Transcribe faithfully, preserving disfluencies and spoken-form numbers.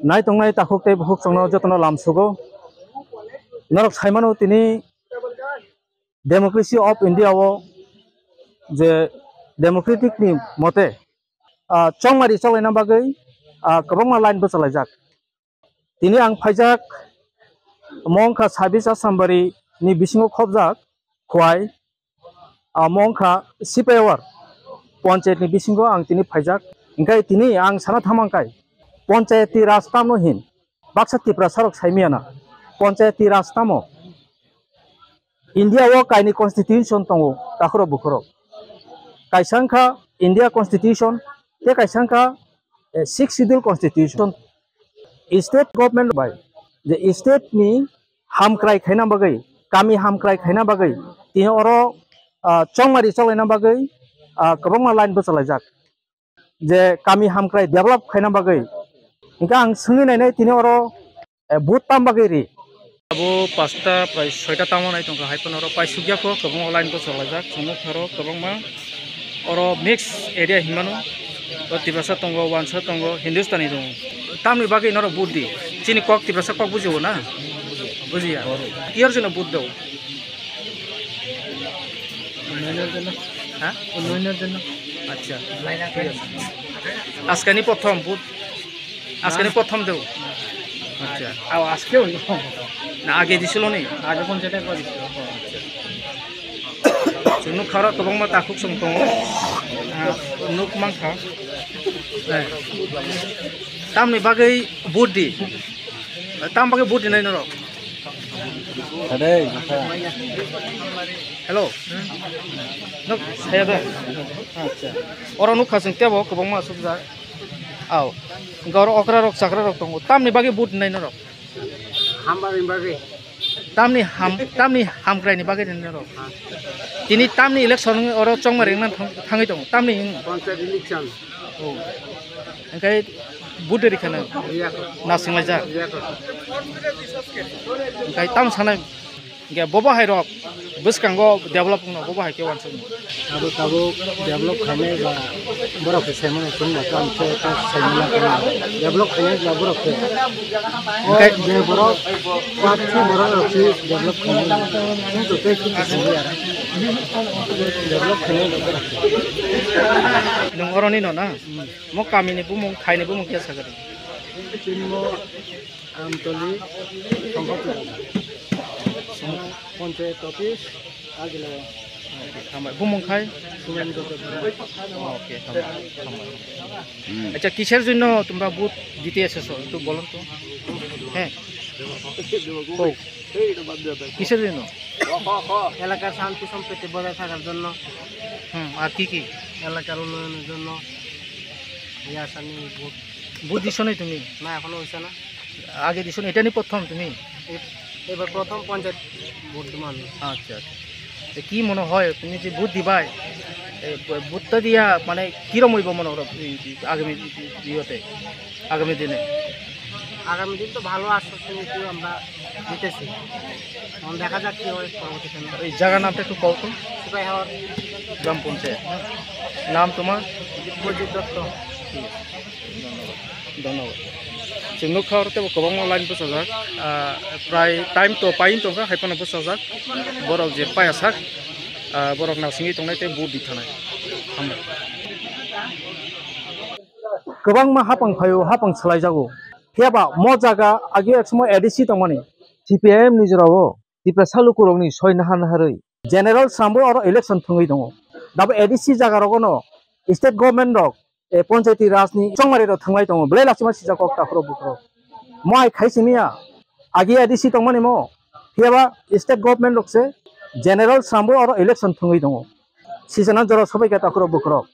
Nai tongnai takhuk tei bukhuk chwngno jotono lamsugo. Norok saimano tini Democracy of India o je democratic ni mote, ah, chongmari chalaina bagwi, ah, kwbangma line bwchalaijak. Tini ang phaijak, omo wngkha sabis Asambari ni bisingo khobjak Khwai, omo wngkha Sipaiwar ponchayat ni bisingo ang tini phaijak. Hingkhe tini ang sana thamang kai, ponchayati raj tamo hin baksa Tiprasa rok saimiyana, ponchayati raj tamo? India o kaini constitution tongo, takhurok bukhurok. Kaisa wngkha India constitution, tei kaisa wngkha, eh, sixth schedule constitution. State government bai je state ni hamkrai khaina bagwi, kami hamkrai khaina bagwi, tini oro, ah, chongmari chalaina bagwi, ah, kwbangma line bwchalaijak. Je kami hamkrai develop khaina bagwi. Hingkhe ang swngwi nainai tini oro, eh, vote tam bagwi ri. Abo pasta prai soita tamo nai tongkha, hai phano oro paisukya kho, kwbangma line bwchalaijak, chwngno kharo kwbangma oro mix area hinmano, o Tiprasa tongo, Wansa tongo, Hindustani tongo. Tamni bagwi norok vote di? Chini kok Tiprasa kok bujiwo na? Bujiya. Iyar jino vote do. উন্নয়নের জন্য। হ্যাঁ? উন্নয়নের জন্য। আচ্ছা। ঠিক আছে। আজকানি প্রথম ভোট? আজকানি প্রথম দেও? আচ্ছা। আও, আজকেও না। না, আগে দিছিল নি? আগে পঞ্চায়েত একবার দিছিল। আচ্ছা। Chwngno kharo kwbangma takhuk chwng tongo. Ah, nuk mankha. Eh. Tamni bagwi vote di? Tam bagwi vote di nai norok? Adai, bwkha. Hello. Nok saya da. Acha. Oro nukha chwng tebo kwbangma asukjak. Aw. Hwnkhe oro okra rok chakra rok tongo. Tamni bagwi vote nai norok? Hambar ni bagwi. Tamni ham, tamni hamkrai ni bagwi nai norok? Tini tamni election oro chongmari wngna thang-, thangwi tongo. Tamni wng- Panchayat election. Oh. Hwnkhe vote rikha nang? Riyakho. Nasinglaijak? Riyakho. Hwnkhe tamo sanai? Hwnkhe bobo hai rok bwskango develop wngno, bobo hai khe uansukno. Abo tabuk develop khainai ba borok khe saimano chwng ba tamo khe ta saimano khe develop khainai ba borok khe. Hwnkhe je borok party borok rok se develop khainai. Chwng to tei khe saimaya. Develop khainai ba borok khe. Nwng oroni no na? Mo kamini bumung, thaini bumung khe sakha di. Chini mo Amtoli, Songkotla. Panchayat office, agile. Hambai. Bumung khai? Sumen Jotodhar. Okay, hambai, hambai. Hmm. Acha, kisher jonno tumra vote dite eseso? Ektu bolon to. He? Kok? Kisher jonno? এলাকার শান্তি সম্প্রীতি বজায় থাকার জন্য। Hmm, ar ki ki? এলাকার উন্নয়নের জন্য। এই আশা নিয়ে vote. Vote diso ni tumi? না, এখনো হইছে না। Age diso ni, etani prothom tumi? এ-, এবার প্রথম পঞ্চায়েত ভোট দিবো আমি। Acha, acha. Te ki mone hoy, tumi je vote dibai, e, vote ta diya, mane, kirom oibo mone horo, e, e, agami, e, e, iyote, agami dine? আগামী দিন তো ভালো আশ্বাস নিয়ে আমরা জিতেছি। এখন দেখা যাক কি হয় পরবর্তী সময়ে। Ei jaga nam ta ektu kok to? সিপাহীহাওর। Gram panchayat. Nam tomar? Biswajit Dutta. Dhonnobad. Dhonnobad. Chwng nukha oro teibo kwbangma line bwchajak. Ah, prai time to paiyung tongkha, hai phano bwchajak. Borok je paya sak, ah, borok nasingwi tongnai tei vote di thanai. Hambai. Kwbangma hapang phaio, hapang swlaijago. Phiyaba mo jaga agi ek somoy A D C tongmani, C P I M ni jorao Tiprasa lukurokni soi naha naharwi general srambo oro election thwngwi tongo. Dabo A D C jagarogono state government rok, e, panchayati rajni chongmari rok thwnglai tongo. Belai lachima sijak kok takhurok bukhurok. Mo hai khai simiya, agi A D C tongmani mo, phiyaba state government rok se general srambo oro election thwngwi tongo. Sijana jora sobai khe takhurok bukhurok.